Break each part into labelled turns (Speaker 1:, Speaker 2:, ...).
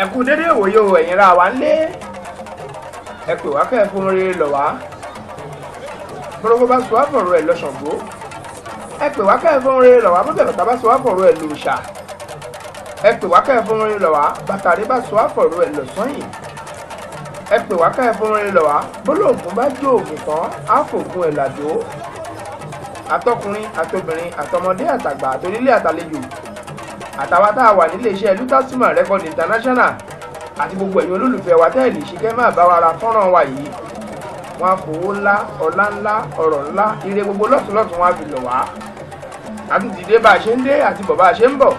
Speaker 1: Ẹ kú dédé ìwòye o, ẹ̀yin ra wa ńlé. Ẹ pè wá kẹ́ ẹ fún rere lọ̀ wá. Bọ́lọ́gbọ́ bá sọ àfọ̀rọ̀ ẹ̀ lọ́sàngó. Ẹ pè wá kẹ́ ẹ fún rere lọ̀ wá. Bọ́bẹ̀ bàtà bá sọ àfọ̀rọ̀ ẹ̀ lòòṣà. Ẹ pè wá kẹ́ ẹ fún rere lọ̀ wá. Bàtàrí bá sọ àfọ̀rọ̀ ẹ̀ lọ́sọ́yìn. Ẹ pè wá kẹ́ ẹ fún rere lọ̀ wá. Bólóògùn bá jó ògùn tán, á fògùn ẹ̀ làdó. Àtọkùnrin, àtobìnrin, àtọmọdé, àtàgbà, àtonílé, àtàlejò, àtàwa tá a wà nílé iṣẹ́ Luther Record International àti gbogbo ẹ̀yin olólùfẹ́ wa tẹ́ẹ̀lì ṣìkẹ́ máa bá wa ra fọ́nrán wa yìí, wọ́n á fowó ńlá, ọlá ńlá, ọ̀rọ̀ ńlá, ire gbogbo lọ́tùnlọ́tùn wọn á fi lọ̀ wá. Àtúntìdé bá a ṣe ń dé àti bọ̀ bá a ṣe ń bọ̀,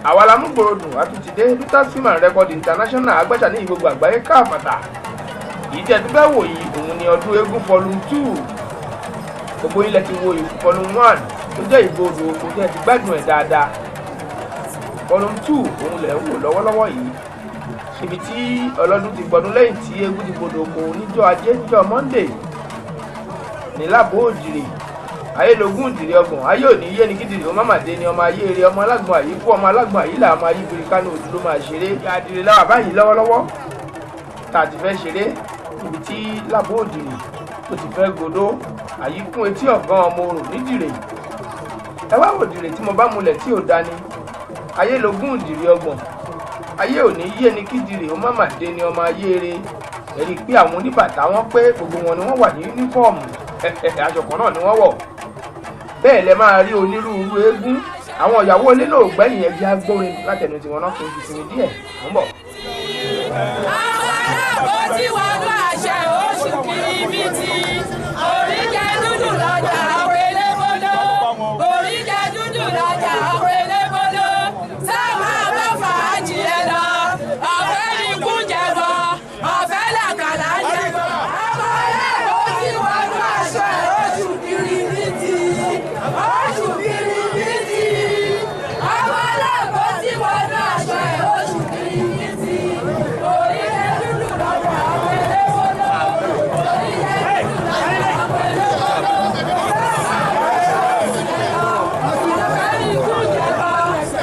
Speaker 1: àwa la mú gbòòrò. Àtúntìdé Luther Record International agbẹ́sà ní gbogbo àgbáyé káàfàtà. Èyí tí ẹ tún fẹ́ wò yìí, òun ni ọdún eégún volume 2. Gbogbo ilẹ̀ ti wo volume 1 tó jẹ́ ìbò odò oko tí ẹ ti gbádùn ẹ̀ dáadáa. Volume 2 òun lẹ̀ ń wò lọ́wọ́lọ́wọ́ yìí, ibi tí ọlọ́dún ti gbọdún lẹ́yìn tí eégún ti gbọdọ̀ oko níjọ́ Ajé, níjọ́ Monday ní Lábò Òjìrè. Ayélogún ìdìrẹ 30 ayé òní yé ni kídìrì ó máma dé ni ọmọ ayé eré, ọmọ alágbọ̀n àyíkú, ọmọ alágbọ̀n àyílà, ọmọ ayíbiri kánú ojú ló máa ṣeré. Àdìrẹ láwà báyìí lọ́wọ́lọ́wọ́ tá a ti fẹ́ ṣeré, ibi tí Lábò Òjìrè tó ti fẹ́ godó àyíkún etí ọ̀gán ọmọ orò nídìrè. Ẹ wá wò dìrè tí mo bá mulẹ̀ tí ò dání. Ayélogún ìdìrẹ 30 ayé òní yé ni kídìrì ó máma dé ni ọmọ ayé eré. Ẹ̀rí pé àwọn oníbàtà wọn pé gbogbo wọn ni wọ́n wà ní yúnífọ́ọ̀mù, aṣọ kan náà ni wọ́n wọ̀. Bẹ́ẹ̀ lẹ máa rí onírúurú eégún. Àwọn ìyàwó ilé náà gbẹ̀yìn. Ẹjẹ́ agbórin látẹnu tiwọn náà kí n fi sinmi díẹ̀ mò ń bọ̀.
Speaker 2: Ó ti wà ní àṣẹ oṣù kìrìbìtì, oríjẹ dúdú lọ́jà àwọn elébóló, oríjẹ dúdú lọ́jà àwọn elébóló, sáwọn bá fàájì ẹ lọ, ọ̀fẹ́ ní kú jẹbọ, ọ̀fẹ́ làkàlà jẹbọ. Ó ti wà ní àṣẹ oṣù kìrìbìtì, oṣù kìrìbìtì, àwọn aláàbò ti wà ní àṣẹ oṣù kìrìbìtì, oríjẹ dúdú lọ́jà àwọn elébóló, oríjẹ dúdú lọ́jà àwọn elébóló, ọ̀fẹ́ ní kú jẹbọ,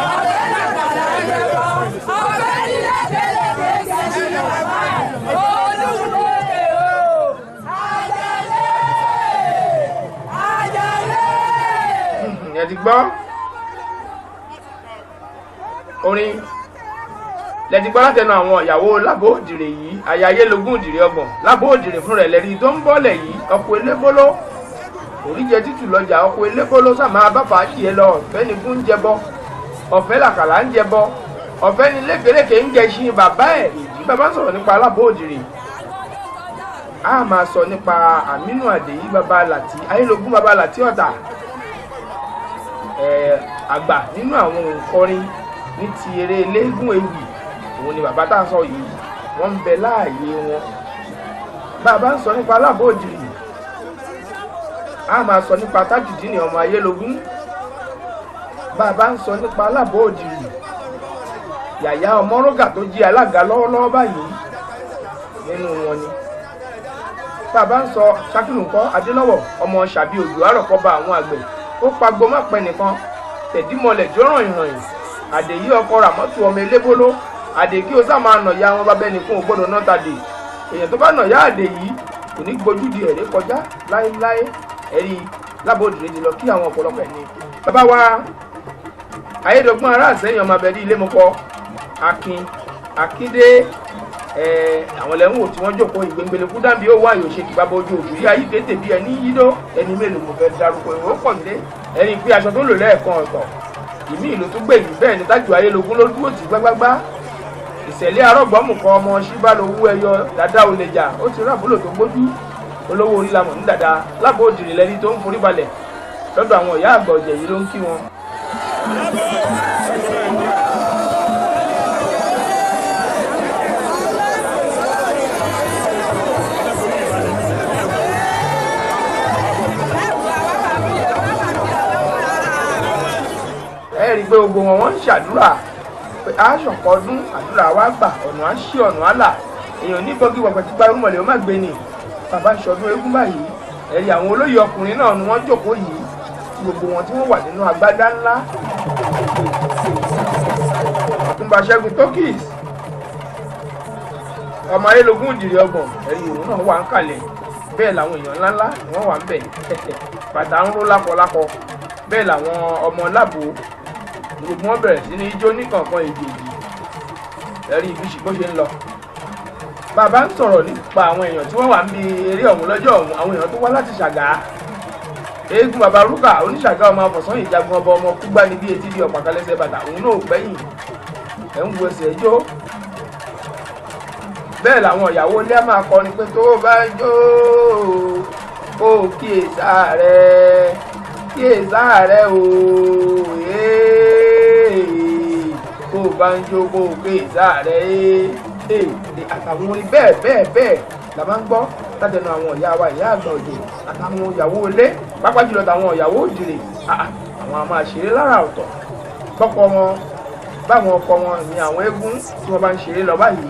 Speaker 2: ọ̀fẹ́ làkàlà jẹbọ, ọ̀fẹ́ ní lẹ́kẹ̀lẹ́kẹ̀ gẹ̀ẹ́sì bàbá ẹ̀ olùdókè o, àjàlé, àjàlé.
Speaker 1: Ẹ ti gbọ́ orin lẹ ti gbọ́ látẹnu àwọn ìyàwó Lábò Òdìrè yìí, aya Ayélogún ìdìrẹ 30 Lábò Òdìrè fúnra ẹ̀ lẹ́rí tó ń bọ́lẹ̀ yìí. Ọkọ̀ elébóló, oríjẹ títù lọ́jà, ọkọ̀ elébóló sàmà bá fàájì ẹ lọ. Ọ̀fẹ́ ni gún ń jẹbọ, ọ̀fẹ́ làkàlà ń jẹbọ, ọ̀fẹ́ ni lékeleke ń gẹṣin bàbá ẹ̀. Ìdí bàbá ń sọ̀rọ̀ nípa Lábò Òdìrè, a máa sọ nípa Àmínú Àdèyí bàbá Làtí, Ayélogún bàbá Làtí Ọ̀tà, àgbà nínú àwọn òǹkọrin ní ti eré eléégún ewì. Òun ni bàbá tá a sọ yìí, wọ́n ń bẹ láàyè wọn. Bàbá ń sọ nípa Lábò Òdìrì, a máa sọ nípa Tájùdínì ọmọ Ayélogún. Bàbá ń sọ nípa Lábò Òdìrì, Yàyà Ọmọrọ́gà tó jí alága lọ́wọ́lọ́wọ́ báyìí nínú wọn ni. Bàbá ń sọ Ṣakiru ńkọ́, Adélọ́wọ̀ ọmọ Ṣàbí òjò àròkọ́ba àwọn àgbẹ̀, ó pagbo má pẹ́ nìkan tẹ̀dímọ̀lẹ̀ jọ́ràn ìrànyìn. Àdèyí ọkọ Ràmọ́tù ọmọ elébóló, Àdèkí ó sá máa nà ya wọn, bá bẹ́ẹ̀ nìkan ò gbọ́dọ̀ náà tàdé. Èèyàn tó bá nà ya Àdèyí kò ní gbójú di ẹ̀rí kọjá láéláé. Ẹ̀rí Lábò Òdìrè ti lọ kí àwọn ọ̀pọ̀lọpọ̀ ẹ̀ ní. Bàbá wa Ayédọ̀gbọ́n ará Àsẹ́yìn ọmọ abẹ́rẹ́ ilé mọ́kọ Akin Akíndé, àwọn lẹ́hìn wò tí wọ́n jókòó ìgbéǹgbélé kú dábì ó wá yòó ṣe kí bàbá ojú òbí ayé kété bí ẹni yídó. Ẹni mélòó mo fẹ́ darúkọ? Ìwé pọ̀ nílé ẹni pé aṣọ tó lò lẹ́ẹ̀kan ọ̀tọ̀ ìmí ìlú tó gbè yìí. Bẹ́ẹ̀ ni Tájù Ayélogún ló dúró tì gbágbágbá. Ìṣẹ̀lẹ̀ arọ́gbọ́mù kan ọmọ ṣíbá lowó ẹyọ dada ò lè jà, ó ti rábùlò tó gbójú olówó orí lamọ̀ ní dada. Lábò Òdìrè lẹ́ni tó ń forí balẹ̀ lọ́dọ̀ àwọn ìyá àgbà ọ̀jẹ̀ yìí ló ń kí wọn. Ẹ rí i pé gbogbo wọn, wọ́n ń ṣàdúrà pé aṣọ̀kọ ọdún, àdúrà wa gbà, ọ̀nà á ṣí, ọ̀nà á là. Èèyàn ní bọ́gí wọ̀pẹ̀ tí parí mọ̀lẹ́ ó má gbé ni. Bàbá ń ṣọdún eégún báyìí, ẹ̀rí àwọn olóyè ọkùnrin náà ni wọ́n jókòó yìí, tí gbogbo wọn tí wọ́n wà nínú agbádá ńlá. Ọ̀túnba Ṣẹ́gun Tokis Ọmọ ayélujára ìdìrí 30 ẹ̀rí òun náà wà ń kalẹ̀. Bẹ́ẹ̀ làwọn èèyàn ńláńlá ni wọ́n wà ń bẹ̀. Bàtà ń ró lákọlákọ. Bẹ́ẹ̀ làwọn ọmọ láàbò gbogbo wọn bẹ̀rẹ̀ sí ní ijó ní kọ̀ọ̀kan èjèèjì. Ẹ̀rí ibi bó ṣe ń lọ. Bàbá ń sọ̀rọ̀ nípa àwọn èèyàn tí wọ́n wà ń bi eré ọ̀hún lọ́jọ́ ọ̀hún, àwọn èèyàn tó wá láti Ṣàgá. Eégún bàbá Rúkà oníṣàgá ọmọ afọ̀sán ìjagun ọba ọmọ kúgbá ní bí etí bí ọ̀pá kálẹ́sẹ̀ bàtà òun náà gbẹ́yìn. Ẹ̀ ń wo ẹsẹ̀ ẹjọ́. Bẹ́ẹ̀ làwọn ìyàwó ilé á máa kọrin pé tó bá jó kó kíyèsá rẹ̀ o, kó bá ń jó kó kíyèsá rẹ̀. Àtàwọn orin bẹ́ẹ̀ bẹ́ẹ̀ bẹ́ẹ̀ la máa ń gbọ́ látẹnu àwọn ìyá wa, ìyá àgbà òjò àtàwọn ìyàwó ilé, pàápàá jùlọ tàwọn ìyàwó òjìrè. Àwọn a máa ṣeré lára ọ̀tọ̀ tọkọ wọn báwọn ọkọ wọn ní àwọn eégún tí wọ́n bá ń ṣeré lọ báyìí.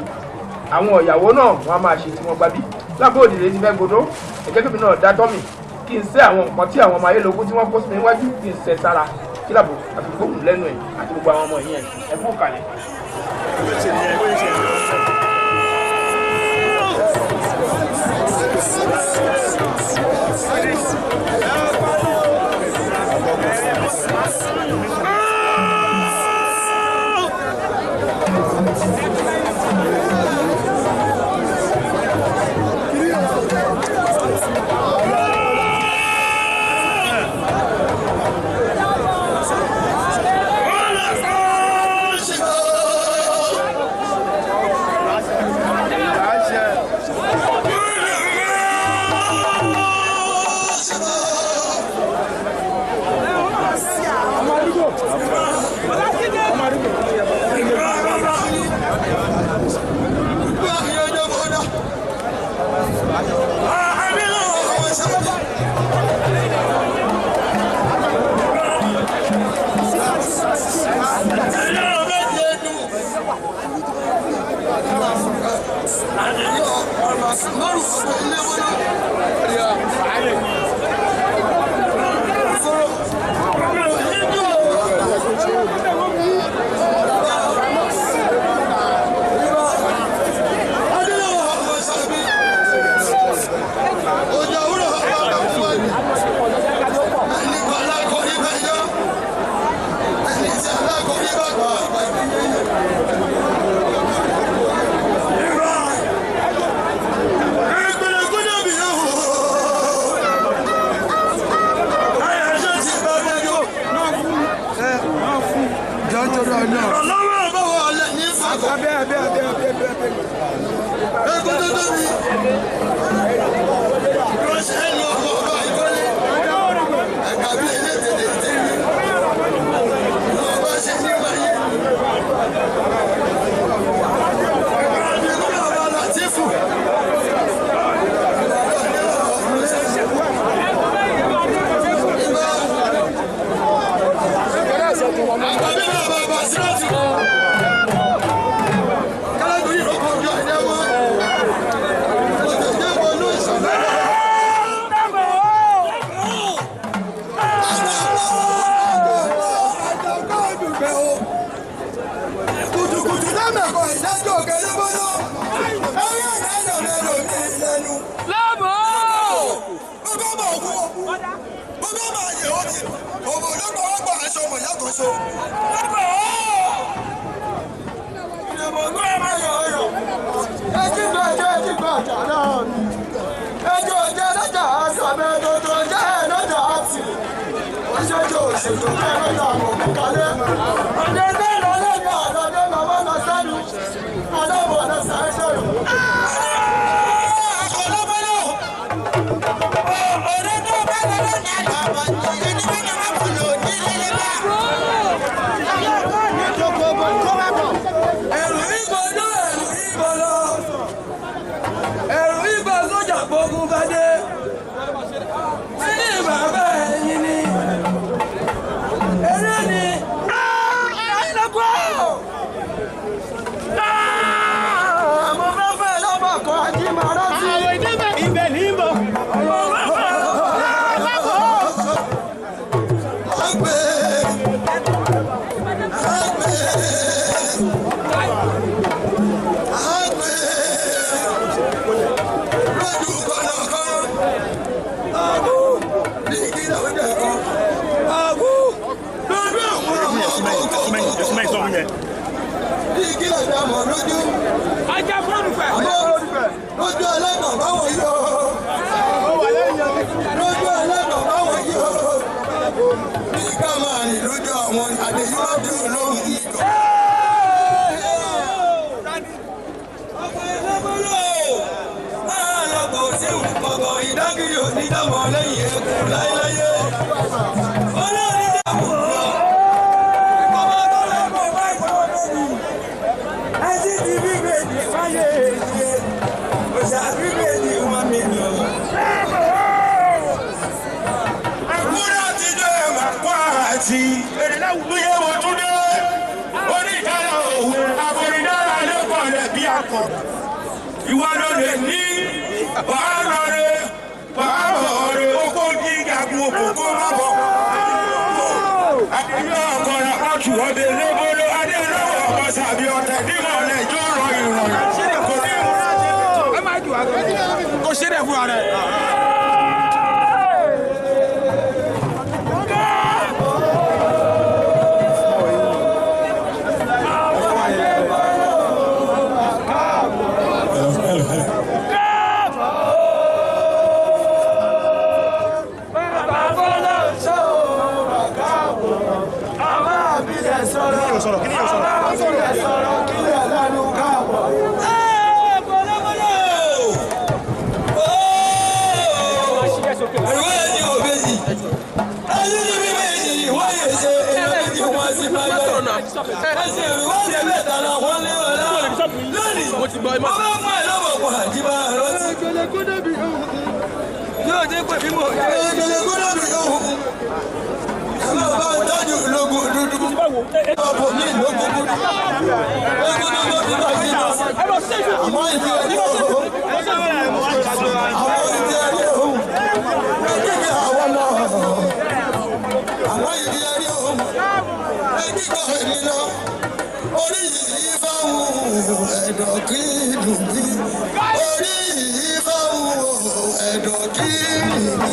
Speaker 1: Àwọn ìyàwó náà wọ́n á máa ṣe tí wọ́n gbà bí lábẹ́ òdìrè ti fẹ́ gbọdọ̀. Ẹ̀jẹ̀ kébì náà dá tọ́mì kí n sẹ́ àwọn nǹkan tí àwọn ọmọ ayélujára tí wọ́n kó sí mi níwájú kí n sẹ́ sára kí làbò àti gbóhùn lẹ́nu ẹ̀ àti gbogbo àwọn ọmọ yẹn ẹ kú kalẹ̀.
Speaker 3: Ibẹ̀ ní bọ̀. Ìdágìrì onídàmọ̀ lẹ́yìn ẹkùn láéláyé. Olórí dàmú lọ. Ọmọ tó lè mọ̀ báyìí lónìí. Ẹtí ti bí bèjì fáyé èdè. Òṣà bí bèjì 1 million.
Speaker 4: Àkúrẹ́ àtijọ́ ẹ̀ máa kó àti èrìlẹ́wùgbé wo tún dé. Oníkàlà òwú àforídára lẹ́kọ̀ọ́ rẹ̀ bí akọ. Ìwọ ló lè ní wàá rọrẹ wàá rọrẹ oko gíga gun òkòkò má bọ̀. Àdéhùn ọkọ̀rọ̀ ọ̀tún ọbẹ̀ lébóló adé lọ́wọ́ ọmọ sàbí ọ̀tẹ̀ dímọ̀ lẹ́jọ́ rọ ìrọ̀rùn. Kò ní ìmúra jẹ́
Speaker 3: Kò ṣe é fún ara ẹ̀. Yóò dé pé bí mo gẹ́gẹ́ gbọ́dọ̀ bí òun. Ẹ máa bá ń tọ́jú lógun dúdú. Ọ̀pọ̀ mi lógun dúdú. Ogun dúdú ti bá yí lọ. Àmọ́ ìdí ẹni òun. Àwọn ìdí ẹni òun. Ẹgbẹ́ àwọn náà. Àwọn ìdí ẹni òun. Ẹgbẹ́ èmi lọ. Orí yìí fáwọn ẹ̀dọ̀ kí dùn mí. Orí yìí fáwọn ẹ̀dọ̀ kí dùn mí.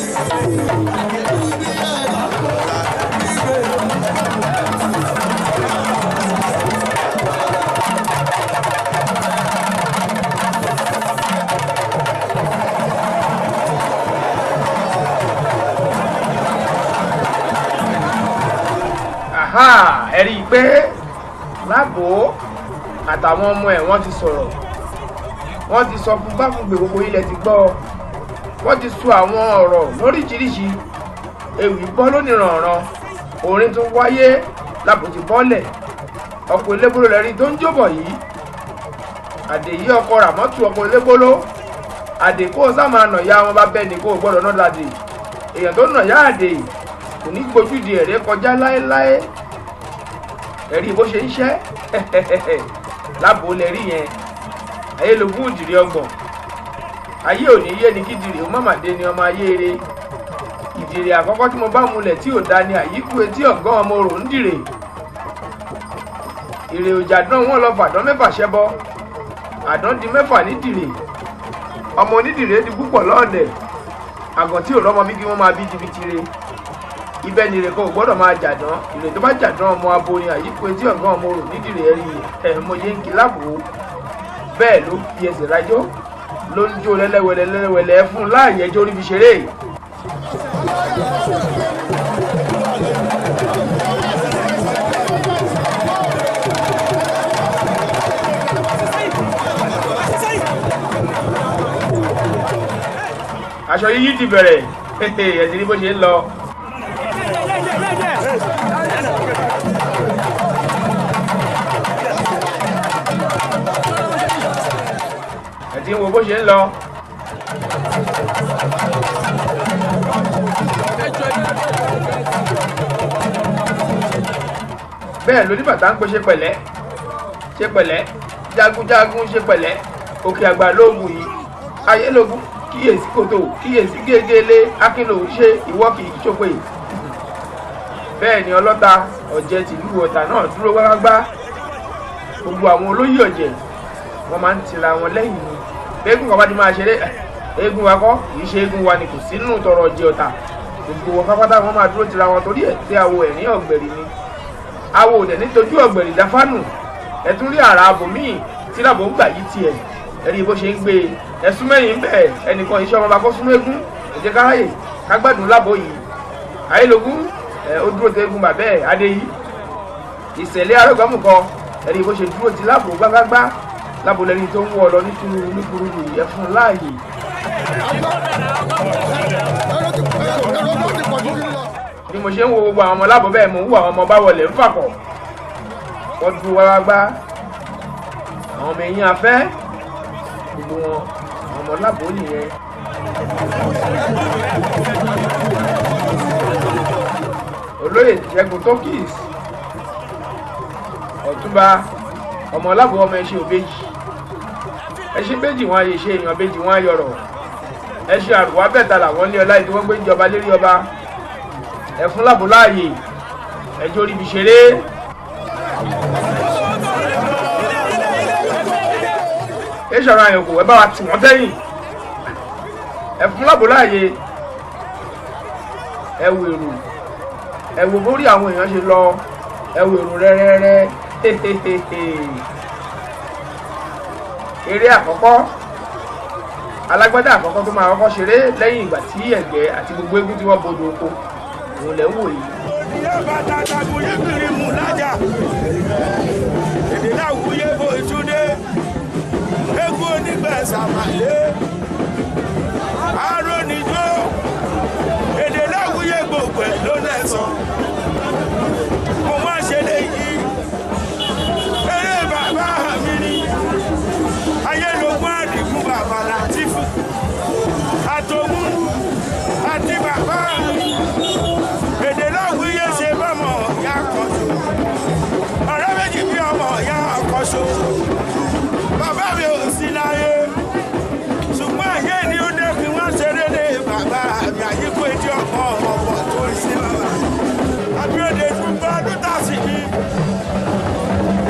Speaker 1: Aha, ẹ rí i pé lágbo àtàwọn ọmọ ẹ̀ wọ́n ti sọ̀rọ̀, wọ́n ti sọ fún báfúngbè gbogbo ilẹ̀ ti gbọ́, wọ́n ti sọ àwọn ọ̀rọ̀ lóríṣiríṣi, ewì bọ́ lónìrànràn, orin tún wáyé, lábò ti bọ́lẹ̀, ọkọ̀ elébóló lẹ́rí tó ń jóbọ̀ yìí, àdèyí ọkọ̀ ràmọ́tù ọkọ̀ elébóló, àdè kó o sá máa nà ya wọn bá bẹ́ẹ̀ ni kó o gbọ́dọ̀ náà dàdè, èèyàn tó nà ya àdè kò ní gbójú di ẹ̀rẹ́ kọjá láéláé, ẹ̀rí bó ṣe ń ṣẹ́ lábò lẹ́rí yẹn, ayélogún òdìrí ọgbọ̀n, ayé òní yé ni kídìrí ó mọ̀màdé ni ọmọ ayé eré, ìdìrè àkọ́kọ́ tí mo bá mulẹ̀ tí ò da ni àyíkú etí ọ̀gán ọmọ orò ń dìrè, ìrè òjà dán wọn lọ fàdán mẹ́fà ṣẹbọ, àdán di mẹ́fà nídìrè, ọmọ onídìrè di púpọ̀ lọ́ọ̀dẹ̀, àgàn tí ò rọ́mọ bí kí wọ́n máa bí jìbìtì re, ibẹ̀ ni ìrè kan ò gbọ́dọ̀ máa jàdán, ìrè tó bá jàdán ọmọ abo ni àyíkú etí ọ̀gán ọmọ orò nídìrè ẹ̀rí ẹ̀ mo yé ń kí láàbò, bẹ́ẹ̀ ló fi ẹsẹ̀ rajó ló ń jó lẹ́lẹ́wẹ̀lẹ́ lẹ́lẹ́wẹ̀lẹ́ fún láàyè ẹjọ́ orí fi ṣeré. Aṣọ yíyí ti bẹ̀rẹ̀ ẹ̀sìn ní bó ṣe ń lọ. Ẹ ti ń wo bó ṣe ń lọ. Bẹ́ẹ̀ lóníbàtà ń pe ṣe pẹ̀lẹ́ ṣe pẹ̀lẹ́ jagunjagun ṣe pẹ̀lẹ́ òkè àgbà lóògùn yìí ayélógún kíyèsí kòtò kíyèsí gégélé akínlò ṣe ìwọ kì í ṣòpè. Bẹ́ẹ̀ ni ọlọ́ta ọ̀jẹ̀ tìlú Ọ̀tà náà dúró gbágbágbá, gbogbo àwọn olóyè ọ̀jẹ̀ wọ́n máa ń tira wọn lẹ́yìn ni, eégún kan bá ti máa ṣeré, eégún wa kọ́ kì í ṣe eégún wa ni kò sínú tọrọ ọ̀jẹ̀ Ọ̀tà, gbogbo wọn pápátá wọn máa dúró tira wọn torí ẹ̀ tí awo ẹ̀rín ọ̀gbẹ̀rì ni, awo òdẹ̀ nítojú ọ̀gbẹ̀rì dáfánù, ẹ̀ tún rí àrà abòmíì tí làbò ń gbà yí tiẹ̀, ẹ̀rí bó ṣe ń gbé e ẹ̀sùn mẹ́yìn ń bẹ̀ ẹnìkan iṣẹ́ ọmọ bá kó súnmọ́ eégún ẹ̀jẹ̀ káráyè kágbádùn lábò yìí, ayélogún ẹ̀ ó dúró ti eégún bàbẹ́ ẹ̀ adéyí, ìṣẹ̀lẹ̀ arógbámù kan ẹ̀rí bó ṣe dúró ti lábò gbágbágbá, lábò lẹ́ni tó ń wọ̀ lọ nítorí onígbùrú ẹ̀ fún láàyè. Bí mo ṣe ń wo gbogbo àwọn ọmọ lábọ̀ bẹ́ẹ̀ mo ń wo àwọn ọmọ báwọlé ń fàkọ̀, wọ́n dúró wá gbá àwọn ọmọ ẹ̀yìn afẹ́ gbogbo wọn, àwọn ọmọ lábọ̀ nìyẹn. Olóyè Ṣẹ́gun Tokis, ọ̀túnba ọmọ lábọ̀, ọmọ ẹṣin òbejì, ẹṣin méjì wọn ayé ṣe èèyàn méjì wọn ayọ̀rọ̀, ẹṣin àrùwá bẹ́ẹ̀ làwọn ní ọlá ìdí wọn gbé ìjọba lérí ọba ẹfun lábò láàyè ẹjọ́ orí ibi ṣeré. Èsọ̀rọ̀ àyànkò ẹ bá wa tì wọ́n sẹ́yìn, ẹfun lábò láàyè, ẹ wo èrò, ẹ wo bórí àwọn èèyàn ṣe lọ, ẹ wo èrò rẹ́rẹ́rẹ́. Eré àkọ́kọ́, alágbádá àkọ́kọ́ tó máa kọ́kọ́ ṣeré lẹ́yìn ìgbà tí ẹ̀gẹ́ àti gbogbo eégún tí wọ́n bodò oko, òun lẹ̀ ń wò yìí.
Speaker 4: Ìyá bàtà tàbí kiri mú lájà. Èdè láwùyé bòjúdé. Eégún onígbẹ̀sàmàlé. Arónijó. Èdè láwùyé gbogbo ẹ̀ ló lẹ̀sán. Mo má ṣe léyìí. Eré bàbá mi ni. Ayélogún Àdìgún bàbá Látìfù. Àtòmú àti bàbá mi. Èdè láwùyé ṣe bọ́mọ ìyá kan ṣo. Ọ̀rẹ́ méjì bí ọmọ ìyá kan ṣo. Bàbá mi ò sí láyé. Ṣùgbọ́n àyè ni ó dẹ́kun wọ́n ṣeré lé bàbá mi àyíkó etí ọkọ̀ ọ̀pọ̀ tó ń ṣe bàbá. Abíọ́dé tún gbọ́ ọdún tà sí mi.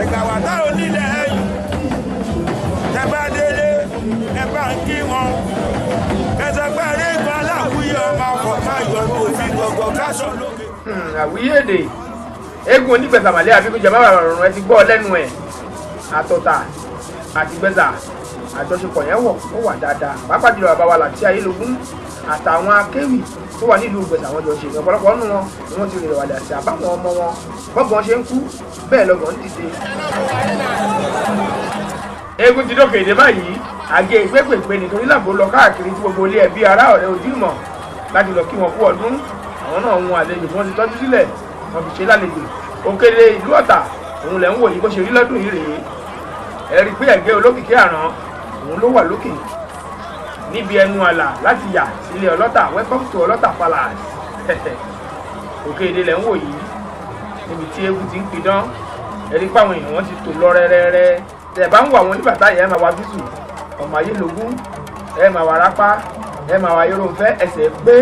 Speaker 4: Ẹ̀gà wà tá onílẹ̀ ẹ̀yìn. Tẹ bá délé, ẹ bá ń kí wọn. Kẹsẹ̀pẹ́ eré ìgbà aláwùyé ọmọ ọkọ̀ máa yọ òfin gbọ̀ngàn káṣọ lókè.
Speaker 1: Àwíyé èdè eégún onígbẹ̀sàmàlẹ́ àfikún jẹ bàbá rọrùn, ẹ ti gbọ́ lẹ́nu ẹ̀. Àtọ̀tà àti gbẹ̀sà àjọṣepọ̀ yẹn wọ̀, ó wà dáadáa, pàápàá jùlọ bàbá wa Láti Ayélogún àtàwọn akéwì tó wà nílùú Gbẹ̀sà, wọn jọ ṣe. Ọ̀pọ̀lọpọ̀ nínú wọn ni wọ́n ti rìn wàlẹ̀ àti àbáwọn ọmọ wọn bọ́gbọ́n ṣe ń kú bẹ́ẹ̀ lọ́gbọ̀n ń dìde. Eégún ti dókè èdè báyìí, àgé ìpépèpé nítorí làbó lọ káàkiri tí gbogbo ilé ẹbí ará ọ̀rẹ́ ojúmọ̀ láti lọ kí wọn kú ọdún. Àwọn náà ń wọn àlejò tí wọ́n ti tọ́jú sílẹ̀, wọ́n fi ṣe lálejò. Òkèlè ìlú Ọ̀tà òun lẹ̀ ń wò yìí, bó ṣe rí lọ́dún yìí rèé. Ẹ rí i pé ẹ̀gẹ́ olókìkí àràn òun ló wà lókè níbi ẹnu àlà láti yà sílé Ọlọ́tà. Welcome to Ọlọ́tà Palace. Òkè èdè lẹ̀ ń wò yìí níbi tí eégún ti ń pidán. Ẹ rí i pé àwọn èèyàn wọn ti tò lọ rẹ́rẹ́rẹ́. Tẹ̀ bá ń wọ àwọn oníbàtà yẹn, ẹ máa wá físù ọmọ ayélogún, ẹ máa wá rápá, ẹ máa wá yorùnfẹ́ ẹsẹ̀ pé.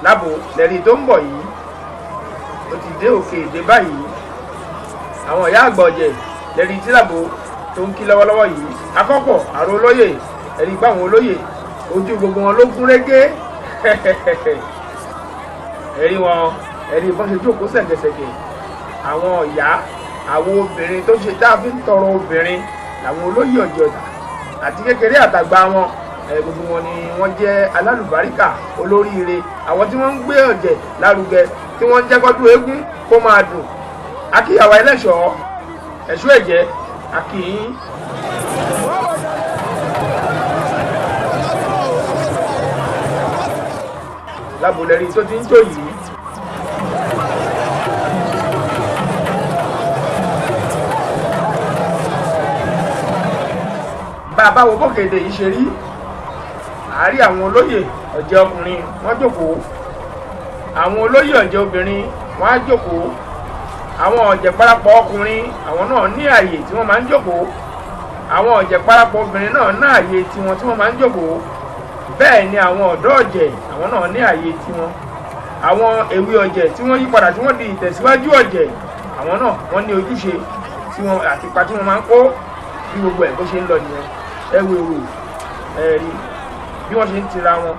Speaker 1: Lábo lẹ́rí tó ń bọ̀ yìí, ó ti dé òkè èdè báyìí. Àwọn ìyá àgbà ọ̀jẹ̀ lẹ́rí tí làbò tó ń kí lọ́wọ́lọ́wọ́ yìí. Akọ́pọ̀ àrò olóyè, ẹ̀rí pa àwọn olóyè, ojú gbogbo wọn ló gún régé. Ẹ̀rí wọn, ẹ̀rí bọ́n ṣe jókòó ṣẹ̀gẹ̀ṣẹ̀gẹ̀. Àwọn ìyá, àwọn obìnrin tó ṣe tá a fi ń tọrọ obìnrin làwọn olóyè ọ̀jẹ̀ Ọ̀tà, àti kékeré àtàgbà wọn, ẹ gbogbo wọn ni wọ́n jẹ́ alálùbáríkà, olóríire, àwọn tí wọ́n ń gbé ọ̀jẹ̀ lárugẹ, tí wọ́n ń jẹ́ kọ́dún eégún kó máa dùn. Akíyàwó ẹlẹ́ṣọ̀ọ́ ẹ̀ṣọ́ ẹ̀jẹ̀ akíyín. Lábòlẹ́rí tó ti ń jó yìí. Bá a bá wo bókèdè yìí ṣe rí, àárí àwọn olóyè ọ̀jẹ̀ ọkùnrin wọ́n jókòó, àwọn olóyè ọ̀jẹ̀ obìnrin wọ́n á jókòó, àwọn ọ̀jẹ̀ parapọ̀ ọkùnrin àwọn náà ní ààyè tí wọ́n máa ń jókòó, àwọn ọ̀jẹ̀ parapọ̀ obìnrin náà ní ààyè tiwọn tí wọ́n máa ń jókòó. Bẹ́ẹ̀ ni àwọn ọ̀dọ́ ọ̀jẹ̀ àwọn náà ní ààyè tiwọn. Àwọn èwe ọ̀jẹ̀ tí wọ́n yí padà tí wọ́n di ìtẹ̀síwájú ọ̀jẹ̀, àwọn náà wọ́n ní ojúṣe tí wọ́n àti ipa tí wọ́n máa ń kó. Bí gbogbo ẹ̀ bó ṣe ń lọ nìyẹn. Ẹ wo èrò, ẹ rí bí wọ́n ṣe ń tira wọn.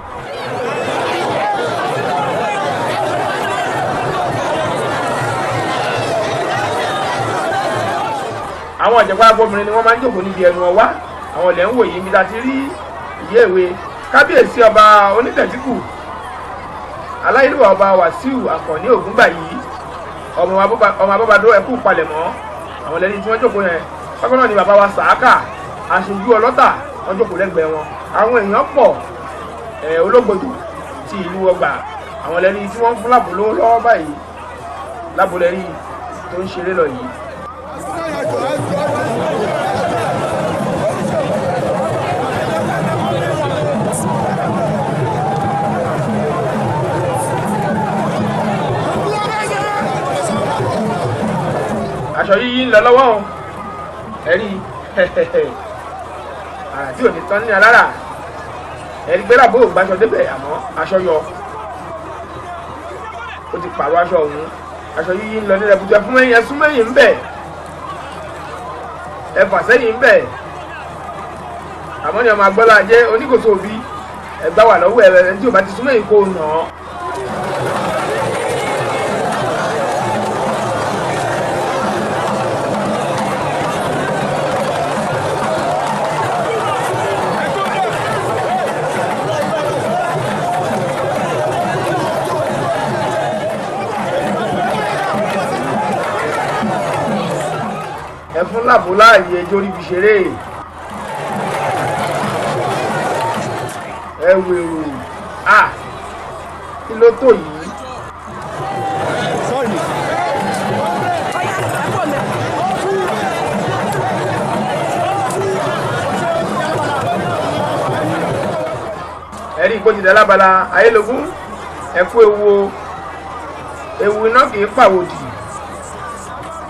Speaker 1: Àwọn ọ̀jẹ̀pá obìnrin ni wọ́n máa ń jókòó níbi ẹnu ọwá. Àwọn ilẹ̀ ń wò yìí níbi tá a ti rí ìyá ìwé kábíyèsí ọba onítẹ̀tíkù. Aláyélúwà ọba Wàsíù Àkànní Ògúngbàyí, ọmọ abọ́badó, ẹkú palẹ̀mọ́. Àwọn lẹ́ni tí wọ́n jókòó yẹn. Bákan náà ni bàbá wa Sàákà, aṣojú ọlọ́tà, wọ́n jókòó lẹ́gbẹ̀ẹ́ wọn. Àwọn èèyàn pọ̀. Ológbòdò ti ìlú Ọgbà, àwọn lẹ́ni tí wọ́n ń fún lábò lówó lọ́wọ́ báyìí. Lábò lẹ́rí tó ń ṣeré lọ yìí. Aṣọ yíyí ń lọ lọ́wọ́ o. Ẹ̀rí àrà tí ò ní tán ní alára. Ẹ̀rí pé làbó ò gbàṣọ débẹ̀, àmọ́ aṣọ yọ, ó ti pààrọ̀ aṣọ ọ̀hún. Aṣọ yíyí ń lọ ní rẹpútẹ fún ẹ̀yìn. Ẹsùn mẹ́yìn ń bẹ̀, ẹ fà sẹ́yìn ń bẹ̀. Àmọ́ ní ọmọ agbọ́lá jẹ́ oníkòsó òbí ẹgbà wà lọ́wọ́ ẹ̀. Ẹ̀ tí ò bá ti súnmọ́ yìí kò nà án. Ẹ fún làbó láàyè ẹjọ́ ríbi ṣeré. Ẹ wèrò à, kí ló tó yìí? Ẹ̀rí ìkójìdá lábala ayélujára. Ẹ̀kú ewu o, ewu iná kì í pàwòdì,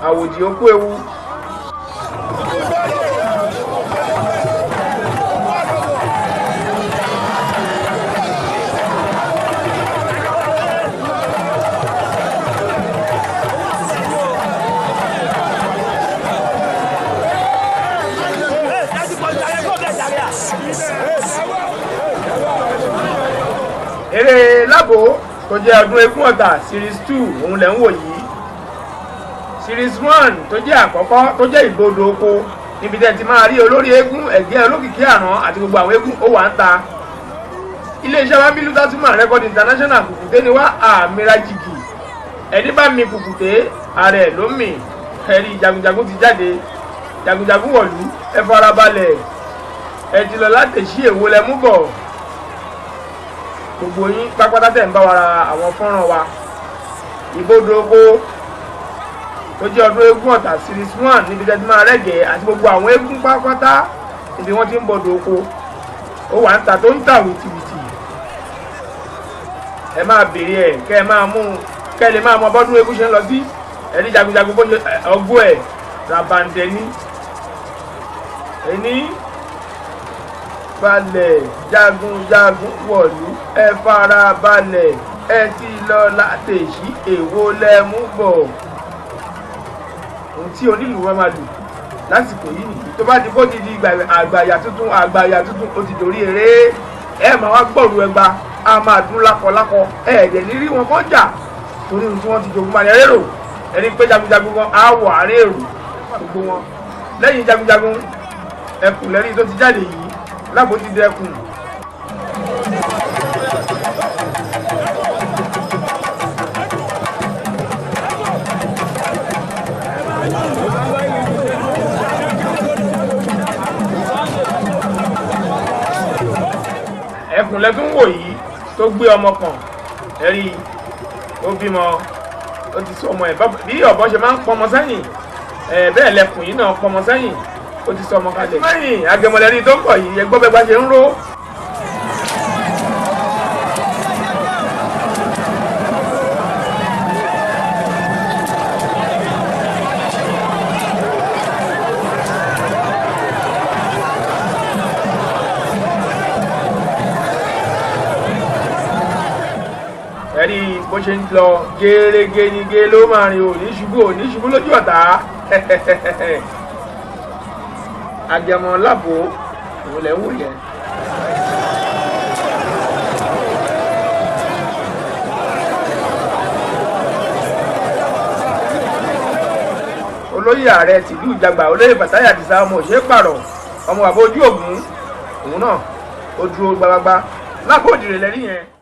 Speaker 1: àwòdì ó kú ewu. Eré lábò tó jẹ́ ọdún eégún Ọ̀tà series 2, òun lẹ̀ ń wò yìí. Series 1 tó jẹ́ àkọ́kọ́, tó jẹ́ ìgbodò oko, níbi tẹ́ ti máa rí olórí eégún, ẹ̀gẹ́ olókìkí àrán àti gbogbo àwọn eégún, ó wà ń ta. Iléeṣẹ́ wa bílú tásùmà Record International. Kùkùté ni wá, àmìra jìgì. Ẹni bá mi kùkùté, ààrẹ ló mì. Ẹ̀rí jagunjagun ti jáde, jagunjagun wọ̀lú. Ẹ farabalẹ̀, ẹ ti lọ látẹ̀sí. Èwo lẹ mú bọ̀? Gbogbo yín pápátá tẹ̀ ń bá wa ra àwọn fọ́nrán wa, ìbodò oko tó jẹ́ ọdún eégún Ọ̀tà series 1, níbi tẹ́tí máa rẹ́gẹ̀ẹ́ àti gbogbo àwọn eégún pápátá, níbi wọ́n ti ń bọ̀dọ̀ oko, ó wà ń ta tó ń tà wìtìwìtì. Ẹ máa béèrè ẹ, kẹ́ ẹ máa mú un, kẹ́ ẹ lè máa mọ bọ́dún eégún ṣe ń lọ sí. Ẹni jagunjagun bó ṣe ọgbó ẹ̀ rabandẹ ní ẹni balẹ̀. Jagunjagun wọ̀lú, ẹ fara balẹ̀. Ẹ ti lọ látẹ̀sí, èwo lẹ mú bọ̀? Ohun tí onílù wa máa lù lásìkò yìí nìyí. Tó bá di bó ti di àgbàyà tuntun, àgbàyà tuntun, ó ti dòrí eré. Ẹ máa wá gbọ̀rù ẹgba, a máa dún lákọlákọ. Ẹ ẹ̀dẹ̀ ní rí wọn kọ́ jà, torí ohun tí wọ́n ti jogún máa ní ẹrẹ́rò. Ẹni pé jagunjagun gan á wọ̀ àárẹ̀ èrò gbogbo wọn lẹ́yìn jagunjagun. Ẹkùn lẹ́rí tó ti jáde yìí, lágbo ti dẹkùn. Ẹkùn lẹ́tún wò yìí tó gbé ọmọ kan. Ẹ̀rí ó bímọ, ó ti sọ ọmọ ẹ̀ bí ọ̀bọ ṣe máa ń pọnmọ sẹ́yìn ẹ̀, bẹ́ẹ̀ lẹkùn yìí náà pọnmọ sẹ́yìn, ó ti sọ ọmọ kalẹ̀. Lẹ́yìn agẹmọlẹ́rí tó ń bọ̀ yìí, ẹgbọ́n bẹ́ẹ̀ bá ṣe ń ró. Ẹ̀rí bó ṣe ń lọ gẹ́rẹ́gẹ́ ní gé ló máa rìn, òní ṣubú, òní ṣubú lójú ọ̀tá. Agẹmọ lábò, òun lẹ̀ ń wò yẹn. Olóyè ààrẹ tìlú Ìjàgbá, olóyè Fàtáyà Àdìsá, ọmọ òṣèré pààrọ̀, ọmọ bàbá ojú ògún, òun náà ó dúró gbagbagba lápò òdìrẹ lẹ́rí yẹn.